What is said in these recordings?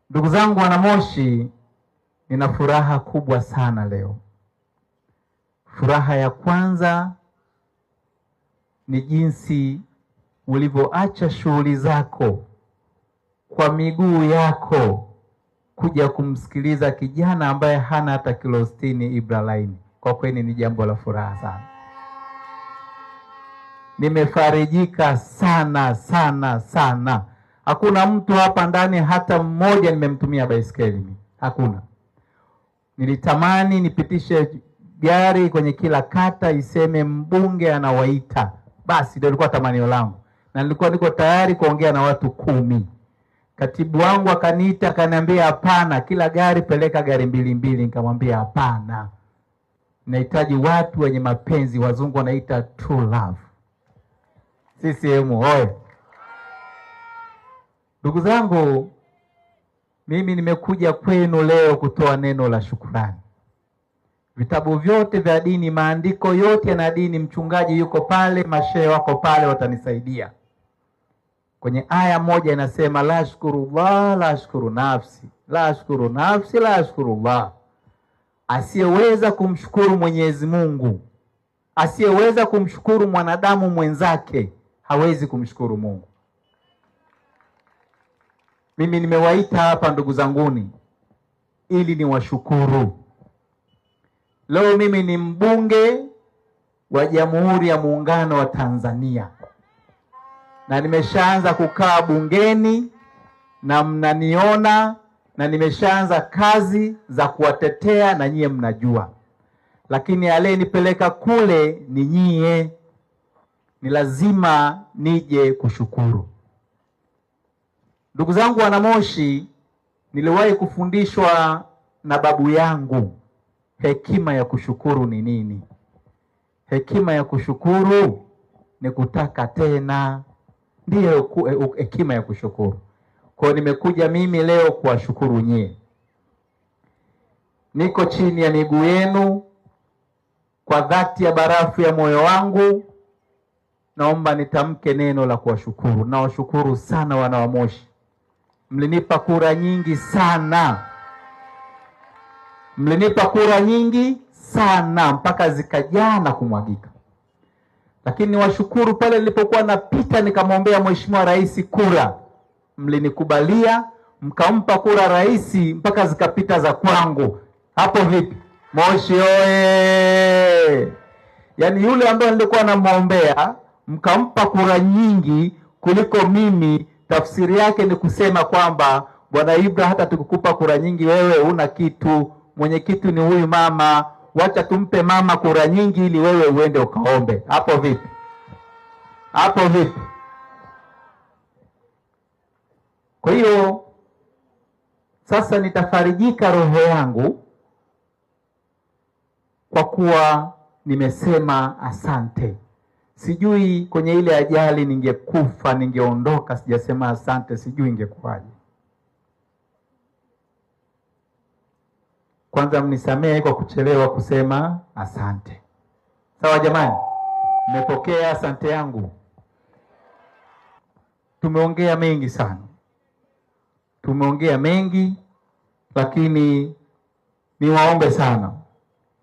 Ndugu zangu Wanamoshi, nina furaha kubwa sana leo. Furaha ya kwanza ni jinsi ulivyoacha shughuli zako kwa miguu yako kuja kumsikiliza kijana ambaye hana hata kilo 60 Ibra Laini. Kwa kweli ni jambo la furaha sana. Nimefarijika sana sana sana. Hakuna mtu hapa ndani hata mmoja nimemtumia baiskeli. Hakuna. Nilitamani nipitishe gari kwenye kila kata iseme mbunge anawaita. Basi ndio ilikuwa tamanio langu. Na nilikuwa niko tayari kuongea na watu 10. Katibu wangu akaniita akaniambia hapana, kila gari peleka gari 2 2. Nikamwambia hapana. Nahitaji watu wenye mapenzi, wazungu wanaita true love. CCM oye. Ndugu zangu, mimi nimekuja kwenu leo kutoa neno la shukrani. Vitabu vyote vya dini, maandiko yote na dini, mchungaji yuko pale, mashehe wako pale, watanisaidia. Kwenye aya moja inasema la shukurullah, la shukuru nafsi, la shukuru nafsi, la shukurullah. Asiyeweza kumshukuru Mwenyezi Mungu, asiyeweza kumshukuru mwanadamu mwenzake, hawezi kumshukuru Mungu. Mimi nimewaita hapa ndugu zanguni ili niwashukuru. Leo mimi ni mbunge wa Jamhuri ya Muungano wa Tanzania. Na nimeshaanza kukaa bungeni na mnaniona, na nimeshaanza kazi za kuwatetea na nyie mnajua. Lakini aliyenipeleka kule ni nyie. Ni lazima nije kushukuru. Ndugu zangu Wanamoshi, niliwahi kufundishwa na babu yangu hekima ya kushukuru ni nini. Hekima ya kushukuru ni kutaka tena. Ndiyo hekima ya kushukuru. Kwa nimekuja mimi leo kuwashukuru nyie. Niko chini ya miguu yenu kwa dhati ya barafu ya moyo wangu. Naomba nitamke neno la kuwashukuru. Nawashukuru sana wana wa Moshi. Mlinipa kura nyingi sana. Mlinipa kura nyingi sana mpaka zikajaa na kumwagika. Lakini niwashukuru pale nilipokuwa napita nikamwombea Mheshimiwa Rais kura. Mlinikubalia, mkampa kura rais mpaka zikapita za kwangu. Hapo vipi? Moshi oye! Yaani yule ambaye nilikuwa namuombea mkampa kura nyingi kuliko mimi. Tafsiri yake ni kusema kwamba Bwana Ibra, hata tukikupa kura nyingi wewe huna kitu, mwenye kitu ni huyu mama, wacha tumpe mama kura nyingi ili wewe uende ukaombe. Hapo vipi? Hapo vipi? Kwa hiyo sasa nitafarijika roho yangu kwa kuwa nimesema asante. Sijui kwenye ile ajali ningekufa, ningeondoka sijasema asante, sijui ingekuwaje. Kwanza mnisamehe kwa kuchelewa kusema asante. Sawa jamani? Nimepokea asante yangu. Tumeongea mengi sana. Tumeongea mengi, lakini niwaombe sana.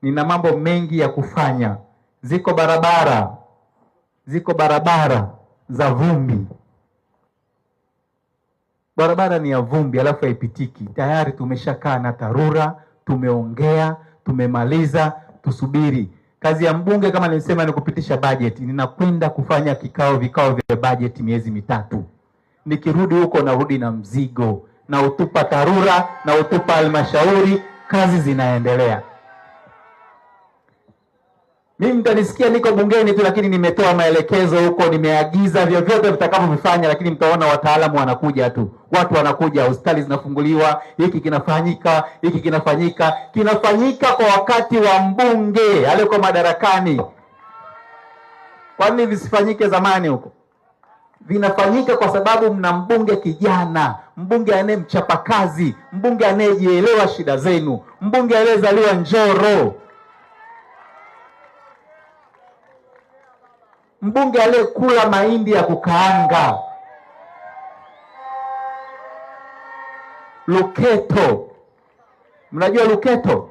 Nina mambo mengi ya kufanya. Ziko barabara. Ziko barabara za vumbi. Barabara ni ya vumbi alafu haipitiki. Tayari tumeshakaa na TARURA, tumeongea, tumemaliza, tusubiri. Kazi ya mbunge kama nilisema ni kupitisha budget. Ninakwenda kufanya vikao vya budget miezi 3. Nikirudi huko narudi na mzigo, na utupa TARURA, na utupa halmashauri, kazi zinaendelea. Mimi mtanisikia niko bungeni tu, lakini nimetoa maelekezo huko, nimeagiza vyovyote mtakavyofanya, lakini mtaona wataalamu wanakuja tu. Watu wanakuja, hospitali zinafunguliwa, hiki kinafanyika, hiki kinafanyika, kinafanyika kwa wakati wa mbunge aliyeko madarakani. Kwa nini visifanyike zamani huko? Vinafanyika kwa sababu mna mbunge kijana, mbunge anayemchapa kazi, mbunge anayejielewa shida zenu, mbunge aliyezaliwa Njoro, mbunge aliyekula mahindi ya kukaanga. Luketo. Mnajua Luketo?